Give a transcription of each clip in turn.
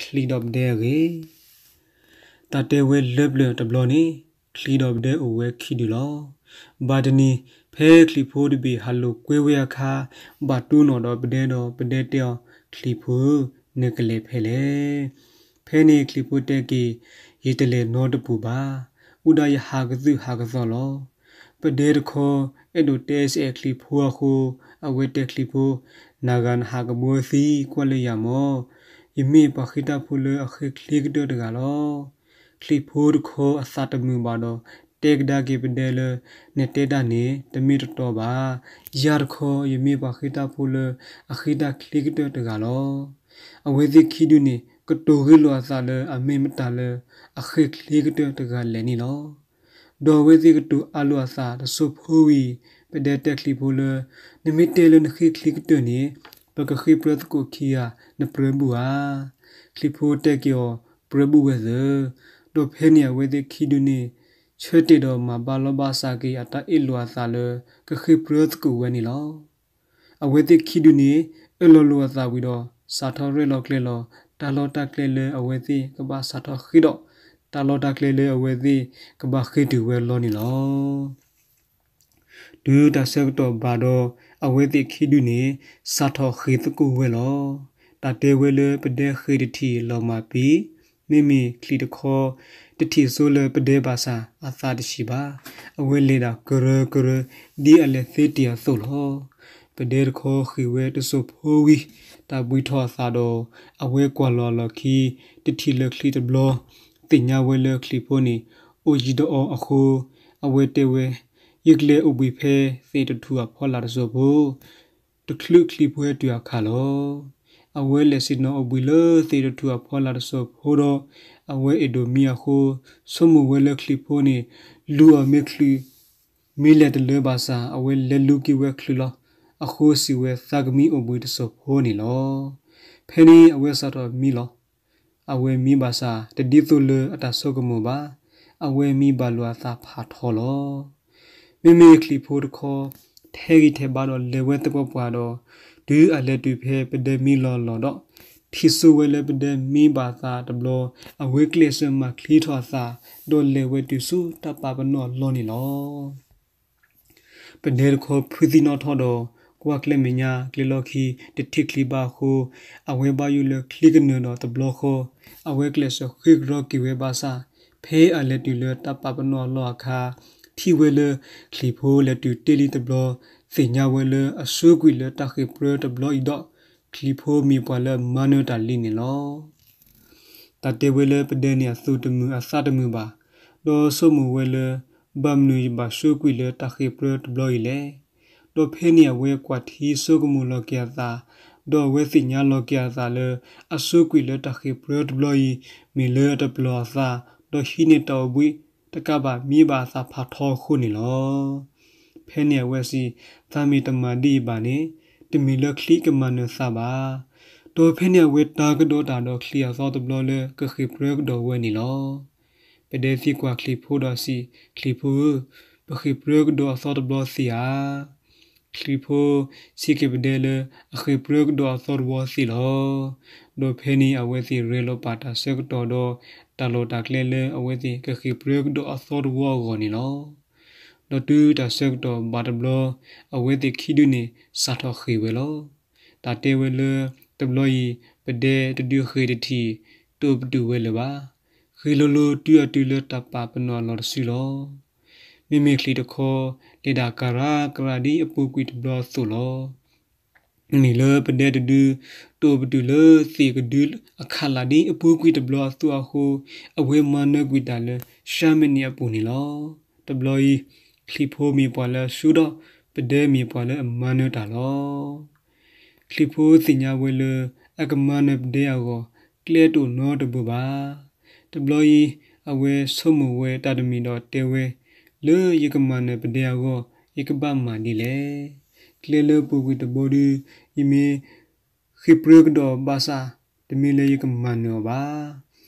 ချံဒီးပဒဲအဂ့ၢ်. တၢ်တဲဝဲလၢပျၢၤတဘျီန့ၣ် ချံဒီးပဒဲအိၣ်ဝဲခံဒုလီၤ. ဘၣ်တနံၤ ဖဲချံးဖိတဘ့ၣ်ဟးလိာ်ကွဲဝဲအခါ ဘၣ်တူၢ်နီၣ်ဒီးပဒဲဒီး ပဒဲတဲအီၤ, ချံးဖိဧၢ, နကလဲၤဖဲလဲၣ်. ဖဲန့ၣ်ချံးဖိတဲက့ၤ, ယတလဲၤနီတပူၤဘၣ်. အိၣ်ဒၣ်ယဟးကသုၣ်ဟးကသီလီၤ. ပဒဲတခီ အဲၣ်ဒိးတဲစဲးချံးဖိအဃိ, အဝဲတဲချံးဖိ, နၤဂၤနဟးကဘှီသံကွၢ်လၢယၤမၢ်. ယမ့ၢ်ပှၤဃ့တၢ်ဖိလၢအဃ့ချံကတၢၢ်တဂၤလီၤ. ချံးဖိတခီအသးတမုာ်ဘၣ်ဒီး တဲကဒါက့ၤပဒဲလၢ, နတဲတၢ်န့ၣ် တမ့ၢ်တတီဘၣ်. ယၤတခီ ယမ့ၢ်ပှၤဃ့တၢ်ဖိလၢအဃ့တၢ်ချံကတၢၢ်တဂၤလီၤ. အဝဲသ့ၣ်ခံဒုန့ၣ် ကတိၤဂ့ၢ်လိာ်အသးလၢအမ့ၢ်မတၤလၢအဃ့ချံကတၢၢ်တဂၤလဲၣ်န့ၣ်လီၤ. ဒီးအဝဲသ့ၣ်ကတိၤအါလိာ်အသးတစိၢ်ဖိဝံၤ, ပဒဲတဲချံးဖိလၢ, နမ့ၢ်တဲလၢနဃ့ချံကတၢၢ်န့ၣ်, ပကဃ့ပြၢသကိးခံဂၤ, နပြၢဘူၣ်ဧါ. ချံးဖိတဲက့ၤအီၤ, ပြၢဘူၣ်ဝဲသၢ. ဒီးဖဲန့ၣ်အဝဲသ့ၣ်ခံဒုန့ၣ် ဆၢတဲာ်ဒီးမၤဘၣ်လီၢ်ဘၣ်စးက့ၤအတၢ်အ့ၣ်လိာ်အသးလၢ ကဃ့ပြၢသကိးဝဲန့ၣ်လီၤ. အဝဲသ့ၣ်ခံဒုန့ၣ် အၢၣ်လီၤလိာ်အသးဝံၤဒီး စးထီၣ်ရဲၣ်လီၤကျဲၤလီၤ တၢ်လီၢ်တၢ်ကျဲလၢအဝဲသ့ၣ်ကဘၣ်စးထီၣ်ဃ့ဒီး တၢ်လီၢ်တၢ်ကျဲလၢအဝဲသ့ၣ်ကဘၣ်ဃ့တုၤဝဲလီၤန့ၣ်လီၤ. တုၤတၢ်ဆၢကတီၢ်ဘၣ်ဒီး အဝဲသ့ၣ်ခံဒုန့ၣ် စးထီၣ်ဃ့သကိးဝဲလီၤ. တၢ်တဲဝဲလၢပဒဲဃ့တထံၣ်လီၤမၢ်ပံၤ, မ့မ့ၢ်ချံးတခီ တထံၣ်စိလၢပဒဲဘၣ်ဆၣ်အသးတဆံးဘၣ်. အဝဲလဲၤဒၣ်ကရၢကရၢ ဒ်အလဲၤသ့တ့ၢ်အသိးလီၤ. ပဒဲတခီဃ့ဝဲတစိၢ်ဖိဝံၤ, တၢ်ဘှံးထီၣ်အသးဒီး အဝဲကွၢ်လီၤအလီၢ်ခံ တထံၣ်လၢချံးတဘျီ, သ့ၣ်ညါဝဲလၢချံးဖိန့ၣ် အိၣ်ယံၤဒီးအီၤအဃိ, အဝဲတဲဝဲ, ယကလဲၤအိၣ်ဘှံးဖဲသ့ၣ်တထူၣ်အဖီလာ်တစိၢ်ဖိ တချုးချံးဖိဟဲတုၤအခါလီၤ. အဝဲလဲၤဆ့ၣ်နီၤအိၣ်ဘှံးလၢသ့ၣ်တထူၣ်အဖီလာ်တစိၢ်ဖိဒီး အဝဲအဲၣ်ဒိးမံအဃိ, ဆိကမိၣ်ဝဲလၢချံးဖိန့ၣ် လူၤအီၤမ့ၢ်ချုး မ့ၢ်လဲၤတလၢဘၣ်ဆၣ် အဝဲလဲၤလူၤက့ၤဝဲချုးလီၤ. အဃိစံးဝဲသးကမံအိၣ်ဘှံးတစိၢ်ဖိန့ၣ်လီၤ. ဖဲန့ၣ်အဝဲစးထီၣ်မံလီၤ. အဝဲမံဘၣ်ဆၣ် တဒ်သိးလၢအတၢ်ဆိကမိၣ်ဘၣ်. အဝဲမံဘၣ်လိာ်အသးဖးထီလီၤ. မ့မ့ၢ်ချံးဖိတခီ ထဲးဂံၢ်ထဲးဘါဒီးလဲၤဝဲသပှၢ်ပှၢ်ဒီး တုၤအလဲၤတုၤဖဲပဒဲမံလီၤလီၤဒီး ထံၣ်စိဝဲလၢပဒဲမံဘၣ်အသးတဘျီ, အဝဲကျဲးစၢးမၤချံထီၣ်အသး ဒီးလဲၤဝဲတုၤဆူတၢ်ပာ်ပနီၣ်အလီၢ်န့ၣ်လီၤ. ပဒဲတခီဖုသံနီၣ်ထီၣ်ဒီး ကွၢ်ကျဲမဲာ်ညါကျဲလီၢ်ခံ တထံၣ်ချံးဘၣ်အဃိ, အဝဲဘၣ်ယိၣ်လၢချံးကနၢၤဒီးတဘျီဃီ, အဝဲကျဲးစၢးဃ့ကရီက့ၤဝဲဘၣ်ဆၣ်, ဖဲအလဲၤတုၤလၢတၢ်ပာ်ပနီၣ်အလီၢ်အခါ, ထံၣ်ဝဲလၢချံးဖိလဲၤတုၤတ့ၢ်လံတဘျီ, သ့ၣ်ညါဝဲလၢအစူကွံာ်လၢတၢ်ဃ့ၢ်ပြၢတဘျီအံၤဒီး ချံးဖိမ့ၢ်ပှၤလၢအမၤနၢၤတၢ်လံန့ၣ်လီၤ. တၢ်တဲဝဲလၢပဒဲန့ၣ်အသူၣ်တမုာ်အသးတမုာ်ဘၣ်, ဒီးဆိကမိၣ်ဝဲလၢ ဘၣ်မနုၤယဘၣ်စူကွံာ်လၢတၢ်ဃ့ၢ်ပြၢတဘျီအံၤလဲၣ်. ဒီးဖဲန့ၣ်အဝဲကွၢ်ထံဆိကမိၣ်လီၤက့ၤအသး, ဒီးအဝဲသ့ၣ်ညါလီၤက့ၤအသးလၢ အစူကွံာ်လၢတၢ်ဃ့ၢ်ပြၢတဘျီအံၤ မ့ၢ်လၢအတပျီၤအသး, ဒီးဟံးန့ၢ်တၢ်အိၣ်ဘှံးတကးဘၣ် မံဘၣ်အသးဖးထီအဃိန့ၣ်လီၤ. ဖဲန့ၣ်အဝဲစံး, သးမ့ၢ်တမၤဒ်အံၤဘၣ်န့ၣ်, တမ့ၢ်လၢချံးကမၤနၢၤသးဘၣ်. ဒီးဖဲန့ၣ်အဝဲတၢ်ကဒီးတၢ်ဒီးချံးအသီတဘျီလၢကဃ့ၢ်ပြၢကဒီးဝဲန့ၣ်လီၤ. ပဒဲသံကွၢ်ချံးဖိဒီးစံး, ချံးဖိဧၢ, ပဃ့ၢ်ပြၢကဒီးအသီတဘျီသ့ဧါ. ချံးဖိစံးက့ၤပဒဲလၢ အဃ့ၢ်ပြၢကဒီးအသီတဘျီသ့လီၤ. ဒီးဖဲန့ၣ်အဝဲသ့ၣ်ရဲၣ်လီၤပာ်တၢ်ဆၢကတီၢ်ဒီး တၢ်လီၢ်တၢ်ကျဲလၢအဝဲသ့ၣ်ကဃ့ၢ်ပြၢကဒီးအသီတဘျီအဂီၢ်န့ၣ်လီၤ. ဒီးတုၤတၢ်ဆၢကတီၢ်ဘၣ်တဘျီ, အဝဲသ့ၣ်ခံဒုန့ၣ် စးထီၣ်ဃ့ၢ်ဝဲလီၤ. တၢ်တဲဝဲလၢ တဘျီအံၤ ပဒဲတဒုဃ့ၢ်တထံၣ် တအိၣ်ပတုာ်ဝဲလၢၤဘၣ်. ဃ့ၢ်လိၤလိၤတုၤအတုၤလၢတၢ်ပာ်ပနီၣ်အလီၢ်တစုလီၤ. မ့မ့ၢ်ချံးတခီ လဲၤဒၣ်ကရၢကရၢဒ်အပူၤကွံာ်တဘျီအသိးလီၤ. မ့ၢ်လၢပဒဲတဒု တအိၣ်ပတုာ်လၢသ့ၣ်ကဒုအခးလၢ်ဒ်အပူၤကွံာ်တဘျီအသိးအဃိ, အဝဲမၤနၢၤကွံာ်တၢ်လၢ ရှါမနံၤအပူၤန့ၣ်လီၤ. တဘျီအံၤ ချံးဖိမ့ၢ်ပှၤလၢအဆှူဒီး ပဒဲမ့ၢ်ပှၤလၢအမၤနၢၤတၢ်လီၤ. ချံးဖိသ့ၣ်ညါဝဲလၢ အကမၤနၢၤပဒဲအဂီၢ် ကျဲတအိၣ်နီတဘိဘၣ်. တဘျီအံၤ အဝဲဆိကမိၣ်ဝဲတၢ်တမံၤဒီးတဲဝဲ, လၢယကမၤနၢၤပဒဲအဂီၢ် ယကဘၣ်မၤဒ်လဲၣ်. ကျဲလၢပူၤကွံာ်တဘျီဒု ယမ့ၢ်ဃ့ၢ်ပြၢကဒီးဘၣ်ဆၣ် တမ့ၢ်လၢယကမၤနၢၤအီၤဘၣ်.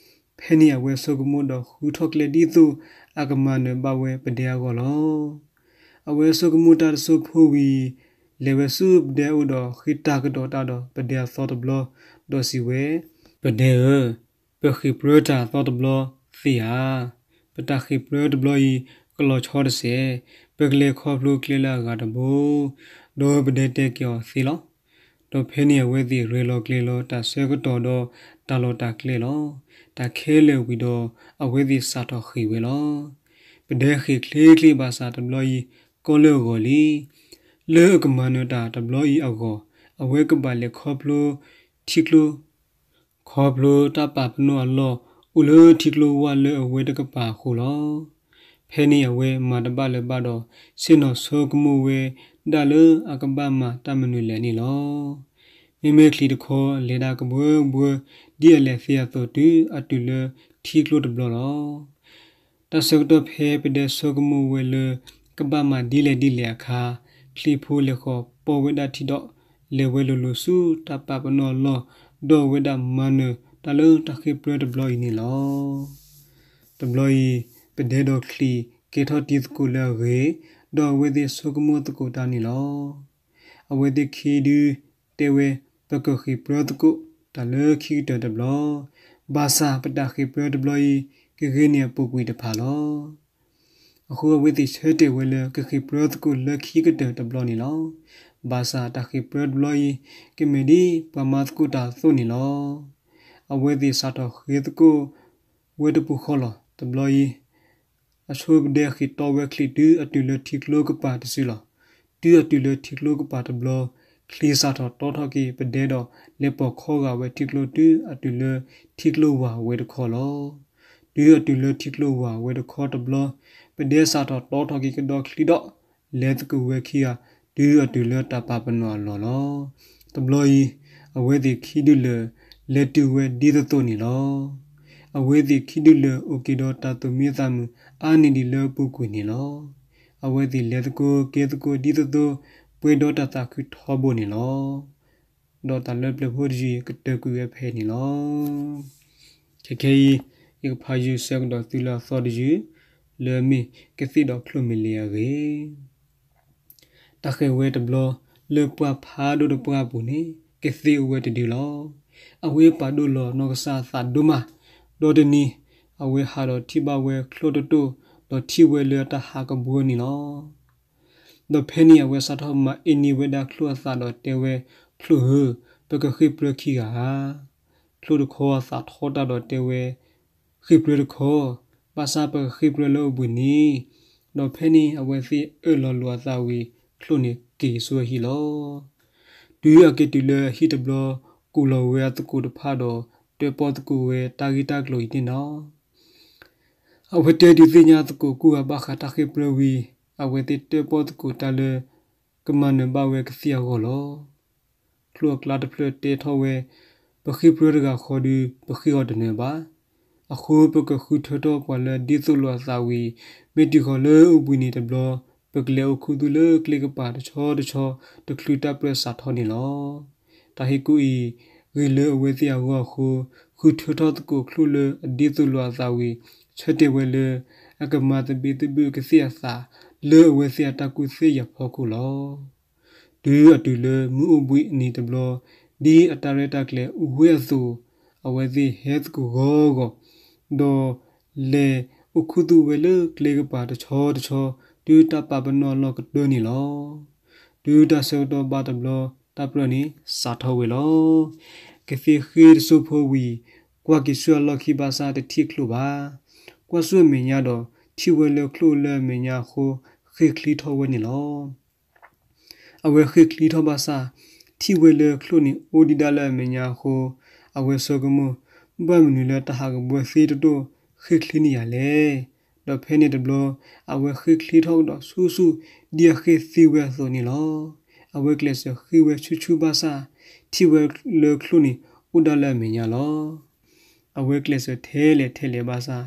ဖဲန့ၣ်အဝဲဆိကမိၣ်ဒီးဃုထီၣ်ကျဲဒ်သိးအကမၤနၢၤဘၣ်ဝဲပဒဲအဂီၢ်လီၤ. အဝဲဆိကမိၣ်တၢ်တစိၢ်ဖိဝံၤ, လဲၤဝဲဆူပဒဲအအိၣ်ဒီးဃ့တၢ်ကဒီးတၢ်ဒီးပဒဲအသီတဘျီ, ဒီးစံးဝဲ, ပဒဲဧၢ, ပဃ့ၢ်ပြၢတၢ်အသီတဘျီသ့ဧါ. ပတၢ်ဃ့ၢ်ပြၢတဘျီအံၤ ကလီၤဆီတစဲး, ပကလဲၤခီဖျိကျဲလၢအဂၤတဘိ, ဒီးပဒဲတဲက့ၤအီၤသ့လီၤ. ဒီးဖဲန့ၣ်အဝဲသ့ၣ်ရဲၣ်လီၤကျဲၤလီၤတၢ်ဆၢကတီၢ်ဒီးတၢ်လီၢ်တၢ်ကျဲလီၤ. တၢ်ခဲလၢာ်ဝံၤဒီး အဝဲသ့ၣ်စးထီၣ်ဃ့ၢ်ဝဲလီၤ. ပဒဲဃ့ၢ်ချ့ချ့ဘၣ်ဆၣ်တဘျီအံၤ ကီလၢအဂီၢ်လံ. လၢအကမၤနၢၤတၢ်တဘျီအံၤအဂီၢ် အဝဲကဘၣ်လဲၤခီဖျိထံကျိ ခီဖျိတၢ်ပာ်ပနီၣ်အလီၢ် အိၣ်လၢထံကျိဝၢ်လၢအဝဲတကပၤအဃိလီၤ. ဖဲန့ၣ်အဝဲမၤတဘၣ်လၢၤဘၣ်ဒီး ဆ့ၣ်နီၤဆိကမိၣ်ဝဲဒၣ်လၢအကဘၣ်မၤတၢ်မနုၤလဲၣ်န့ၣ်လီၤ. မ့မ့ၢ်ချံးတခီ လဲၤဒၣ်ကဘှၢဘှၢ ဒ်အလဲၤသ့အသိးတုၤအတုၤလၢထံကျိတဘျီလီၤ. တၢ်ဆၢကတီၢ်ဖဲပဒဲဆိကမိၣ်ဝဲလၢ ကဘၣ်မၤဒ်လဲၣ်ဒ်လဲၣ်အခါ ချံးဖိလဲၤဃီၤပိာ်ဝဲဒၣ်ထံဒီး လဲၤဝဲလိၤလိၤဆူတၢ်ပာ်ပနီၣ်အလီၢ် ဒီးအဝဲဒၣ်မၤနၢၤတၢ်လၢတၢ်ဃ့ၢ်ပြၢတဘျီအံၤန့ၣ်လီၤ. တဘျီအံၤ ပဒဲဒီးချံးကဲထီၣ်တံၤသကိးလၢအဂ့ၤ, ဒီးအဝဲသ့ၣ်ဆိကမိၣ်သကိးတၢ်န့ၣ်လီၤ. အဝဲသ့ၣ်ခံဒုတဲဝဲ ပကဃ့ၢ်ပြၢသကိးတၢ်လၢခံကတၢၢ်တဘျီ, ဘၣ်ဆၣ်ပတၢ်ဃ့ၢ်ပြၢတဘျီအံၤ ကဂ့ၤန့ၢ်အပူၤကွံာ်တဖၣ်လီၤ. အဃိအဝဲသ့ၣ်ဆၢတဲာ်ဝဲလၢကဃ့ၢ်ပြၢသကိးလၢခံကတၢၢ်တဘျီန့ၣ်လီၤ. ဘၣ်ဆၣ်တၢ်ဃ့ၢ်ပြၢတဘျီအံၤ ကမ့ၢ်ဒ်ပှၤမၤသကိးတၢ်အသိးန့ၣ်လီၤ. အဝဲသ့ၣ်စးထီၣ်ဃ့ၢ်သကိးဝဲတပူၤဃီလီၤ. တဘျီအံၤ အဆိပဒဲဃ့ၢ်တီဝဲချံးတုၤအတုၤလၢထံကျိကပၤတစုလီၤ. တုၤအတုၤလၢထံကျိကပၤတဘျီ, ချံးစးထီၣ်တီထီၣ်က့ၤပဒဲဒီး လဲၤပိာ်ခီဂာ်ဝဲထံကျိတုၤအတုၤလၢထံကျိဝၢ်ဝဲတခီလီၤ. တုၤအတုၤလၢထံကျိဝၢ်ဝဲတခီတဘျီ, ပဒဲစးထီၣ်တီထီၣ်က့ၤကဒီးချံးဒီး လဲၤသကိးဝဲခံဂၤ တုၤအတုၤလၢတၢ်ပာ်ပနီၣ်အလီၢ်လီၤ. တဘျီအံၤ အဝဲသ့ၣ်ခံဒုလၢာ် လဲၤတုၤဝဲဒ်သိးသိးန့ၣ်လီၤ. အဝဲသ့ၣ်ခံဒုလၢာ်အိၣ်က့ၤဒီးတၢ်သူၣ်မံသးမုာ်အါန့ၢ်ဒံးလၢအပူၤကွံာ်န့ၣ်လီၤ. အဝဲသ့ၣ်လဲၤသကိးက့ၤသကိးဒ်သိးသိး ပှဲၤဒီးတၢ်သးခုထီဘိန့ၣ်လီၤ. ဒီးတၢ်လၢပျၢၤဖိတယုၢ်အံၤ ကတၢၢ်ကွံာ်ဝဲဖဲအံၤန့ၣ်လီၤ. ခဲခဲအံၤ ယကဖးယုာ်ဆၢကဒီးသုလၢအသီတယုၢ် လၢအမ့ၢ်ကသ့ၣ်ဒီးချိၣ်မံၤလ့ၤအဂ့ၢ်. တၢ်ဃ့ၢ်ဝဲတဘျီ လၢပှၤဖးဒိၣ်တပှၢ်အပူၤန့ၣ် ကသ့ၣ်အိၣ်ဝဲတဒုလီၤ. အဝဲပာ်ဒိၣ်လီၤနီၢ်ကစၢ်အသးဒိၣ်မး, ဒီးတနံၤ အဝဲဟးဒီးထံၣ်ဘၣ်ဝဲချိၣ်တတိၢ် ဒီးထံၣ်ဝဲလၢအတၢ်ဟးကဘှၢန့ၣ်လီၤ. ဒီးဖဲန့ၣ်အဝဲစးထီၣ်မၤအ့န့ၢ်ဝဲဒၣ်ချိၣ်အသးဒီးတဲဝဲ, ချိၣ်ဧၢ, ပကဃ့ၢ်ပြၢခံဂၤဧါ. ချိၣ်တခီအသးထီတၢ်ဒီးတဲဝဲ, ဃ့ၢ်ပြၢတခီ, ဘၣ်ဆၣ်ပကဃ့ၢ်ပြၢလၢအိၣ်ဘှံးနံၤ. ဒီးဖဲန့ၣ်အဝဲသ့ၣ်အၢၣ်လီၤလိာ်အသးဝံၤ ချိၣ်န့ၣ်က့ၤဆူအဟံၣ်လီၤ. တုၤအက့ၤတုၤလၢအဟံၣ်တဘျီ, ကူၣ်လီၤဝဲအသကိးတဖၣ်ဒီး တဲပီၣ်သကိးဝဲတၢ်ဂ့ၢ်တၢ်ကျိၤအံၤန့ၣ်လီၤ. အဝဲတဲဒုးသ့ၣ်ညါသကိးကူၣ်ဂၤဘၣ်ဃးတၢ်ဃ့ၢ်ပြၢဝံၤ, အဝဲသ့ၣ်တဲပီၣ်သကိးတၢ်လၢ ကမၤနၢၤဘၣ်ဝဲကသ့ၣ်အဂီၢ်လီၤ. ချိၣ်အကျါတဖျၢၣ်တဲထီၣ်ဝဲ, ပဃ့ၢ်ပြၢတဂၤဃီဒီး ပဃ့ၢ်အီၤတနၢၤဘၣ်. အဃိပကဃုထၢထီၣ်ပှၤလၢဒ်သိးလိာ်အသးဝံၤ, မ့ၢ်တုၤဃီၤလၢအိၣ်ဘှံးနံၤတဘျီ, ပကလဲၤအိၣ်ခူသူၣ်လၢကျဲကပၤတဆီတဆီ တချုးတၢ်ပြၢစးထီၣ်န့ၣ်လီၤ. တၢ်ဟ့ၣ်ကူၣ်အံၤ ဂ့ၤလၢအဝဲသ့ၣ်အဂီၢ်အဃိ, ဃုထၢထီၣ်သကိးချိၣ်လၢအဒ်သိးလိာ်အသးဝံၤ, ဆၢတဲာ်ဝဲလၢ အကမၤသဘံၣ်သဘုၣ်ကသ့ၣ်အသး လၢအဝဲသ့ၣ်အတၢ်ကူၣ်သ့ယၤဖီခိၣ်လီၤ. တုၤအတုၤလၢမုၢ်အိၣ်ဘှံးနံၤတဘျီ, ဒ်အတၢ်ရဲၣ်တၢ်ကျဲၤအိၣ်ဝဲအသိး, အဝဲသ့ၣ်ဟဲသကိးဂီၤဂီၤ, ဒီးလဲၤအိၣ်ခူသူၣ်ဝဲလၢကျဲကပၤတဆီတဆီ, တုၤတၢ်ပာ်ပနီၣ်အလီၢ်ကတၢၢ်န့ၣ်လီၤ. တုၤတၢ်ဆၢကတီၢ်ဘၣ်တဘျီ, တၢ်ပြၢန့ၣ်စးထီၣ်ဝဲလီၤ. ကသ့ၣ်ဃ့တစိၢ်ဖိဝံၤ, ကွၢ်က့ၤဆူအလီၢ်ခံဘၣ်ဆၣ်တထံၣ်ချိၣ်ဘၣ်. ကွၢ်ဆူအမဲာ်ညါဒီး, ထံၣ်ဝဲလၢချိၣ်လၢအမဲာ်ညါအဃိ, ဃ့ၢ်ချံထီၣ်ဝဲန့ၣ်လီၤ. အဝဲဃ့ၢ်ချံထီၣ်ဘၣ်ဆၣ်, ထံၣ်ဝဲလၢချိၣ်န့ၣ်အိၣ်ဒံးဒၣ်လၢအမဲာ်ညါအဃိ, အဝဲဆိကမိၣ်, ဘၣ်မနုၤလၢတၢ်ဟးကဘှၢသ့တတိၢ်ဃ့ၢ်ချံန့ၢ်ယၤလဲၣ်. ဒီးဖဲန့ၣ်တဘျီ, အဝဲဃ့ၢ်ချံထီၣ်ကဒီးဆူဆူ ဒ်အဃ့ၢ်သံဝဲအသိးန့ၣ်လီၤ. အဝဲကျဲးစၢးဃ့ၢ်ဝဲဆူၣ်ဆူၣ်ဘၣ်ဆၣ်, ထံၣ်ဝဲလၢချိၣ်န့ၣ်အိၣ်ဒၣ်လၢအမဲာ်ညါလီၤ. အဝဲကျဲးစၢးထဲလဲၣ်ထဲလဲၣ်ဘၣ်ဆၣ်,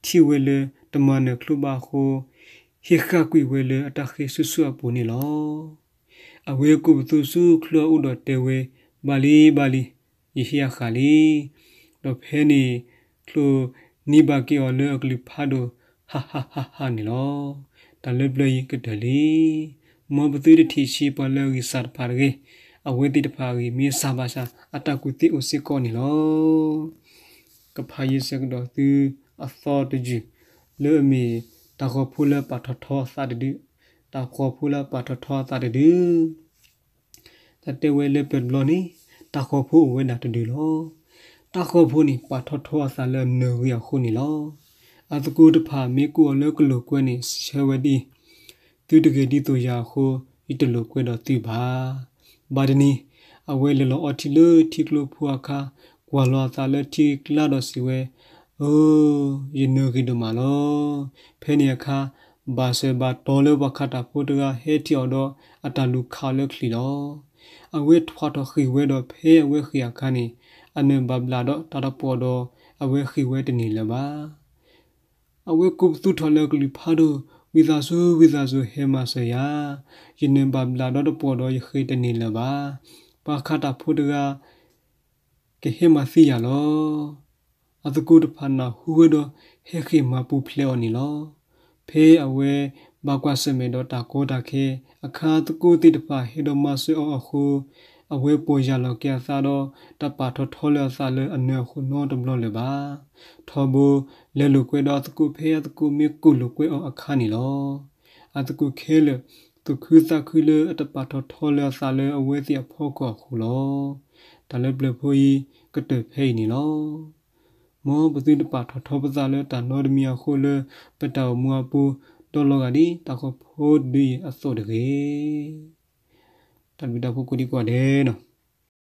ထံၣ်ဝဲလၢတမၤနၢၤချိၣ်ဘၣ်အဃိ, ဟ့ၣ်ဃာ်ကွံာ်ဝဲလၢအတၢ်ဃ့ၢ်ဆူၣ်ဆူၣ်အပူၤန့ၣ်လီၤ. အဝဲကိးပသူဆူချိၣ်အအိၣ်ဒီးတဲဝဲ, ဘၣ်လံဘၣ်လံ, ယဟ့ၣ်အဃာ်လံ. ဒီးဖဲန့ၣ်, ချိၣ်နံၤဘၣ်က့ၤအီၤလၢအကလုၢ်ဖးဒိၣ်, ဟးဟးဟးဟးန့ၣ်လီၤ. တၢ်လၢပျၢၤအံၤကတၢၢ်လံ. မ်ပသုတထံၣ်ဆံးပှၤလၢအဂံၢ်စၢ်တဖၣ်တဂ့ၤ, အဝဲသ့ၣ်တဖၣ်အဂံၢ်မ့ၢ်စၢ်ဘၣ်ဆၣ် အတၢ်ကူၣ်သ့အိၣ်စ့ၢ်ကီးန့ၣ်လီၤ. ကဖးယံၤဆၢကဒီးသုအသီတယုၢ် လၢအမ့ၢ် တၢ်ဃီၤဖိလၢပာ်ထီၣ်ထီအသးတဒု, တၢ်ဃီၤဖိလၢပာ်ထီၣ်ထီအသးတဒု. တၢ်တဲဝဲလၢပျၢၤတဘျီန့ၣ် တၢ်ဃီၤဖိအိၣ်ဝဲဒၣ်တဒုလီၤ. တၢ်ဃီၤဖိန့ၣ် ပာ်ထီၣ်ထီအသးလၢအနၢၤဂ့ၤအဃိန့ၣ်လီၤ. အသကိးတဖၣ်မ့ၢ်ကိးအီၤလၢကလိာ်ကွဲန့ၣ် ဆၢဝဲဒ်အံၤ, သုတဂ့ၤဒ်သိးယၤအဃိ ယတလိာ်ကွဲဒီးသုဘၣ်. ဘၣ်တနံၤ အဝဲလဲၤလီၤအီထံလၢထံကျိဖိအခါ, ကွၢ်လီၤအသးလၢထံကျိဖိဒီးစံးဝဲ, အိ, ယနၢၤဂ့ၤဒိၣ်မးလီၤ. ဖဲန့ၣ်အခါ ဘၣ်စၢၤဘၣ်တီၤလၢပှၤခးတၢ်ဖိတဂၤဟဲထံၣ်အီၤဒီး အတၢ်လူၤခးအီၤလၢချံးလီၤ. အဝဲထွးထီၣ်ဃ့ၢ်ဝဲဒီးဖဲအဝဲဃ့ၢ်အခါန့ၣ် အနၢၤဘၣ်ဘျးဒီးတၢ်တပီၢ်ဒီး အဝဲဃ့ၢ်ဝဲတန့ၢ်လၢၤဘၣ်. အဝဲကိးပသူထီၣ်လၢကလုၢ်ဖးဒိၣ်, ဝံသးစူၤ ဝံသးစူၤ ဟဲမၤစၢၤယၤ, ယနၢၤဘၣ်ဘျးဒီးတပီၢ်ဒီးယဃ့ၢ်တန့ၢ်လၢၤဘၣ်. ပှၤခးတၢ်ဖိတဂၤ ကဟဲမၤသံယၤလီၤ. အသကိးတဖၣ်နၢ်ဟူဝဲဒီး ဟဲဃ့ၢ်မၤပူၤဖျဲးအီၤန့ၣ်လီၤ. ဖဲအဝဲဘၣ်ကွၢ်ဆၢၣ်မဲာ်ဒီးတၢ်ကီတၢ်ခဲအခါ သကိးသ့ၣ်တဖၣ်ဟဲဒီးမၤစၢၤအီၤအဃိ အဝဲပီၢ်ယၢ်လီၤက့ၤအသးဒီး တပာ်ထီၣ်ထီလၢအသးလၢအနၢၤအဃိနီတဘျီလၢၤဘၣ်. ထီဘိ လဲၤလိာ်ကွဲဒီးအသကိးဖဲအသကိးမ့ၢ်ကူၣ်လိာ်ကွဲအီၤအခါန့ၣ်လီၤ. အသကိးခဲလၢာ် သူၣ်ခုသးခုလၢအတပာ်ထီၣ်ထီလၢအသးလၢအဝဲသ့ၣ်အဖီခိၣ်အဃိလီၤ. တၢ်လၢပျၢၤဖိအံၤ ကတၢၢ်ဖဲအံၤန့ၣ်လီၤ. မ်ပသုတပာ်ထီၣ်ထီပသးလၢတၢ်နီတမံၤအဃိလၢ ပတၢ်အိၣ်မူအပူၤ ဒီးလီၤဂာ်ဒ်တၢ်ဃီၤဖိတဒုအံၤအသိးတဂ့ၤ. တၢ်ဘျုးတၢ်ဖှိၣ်ကိးဒံကိးဂၤဒဲးနီၤ.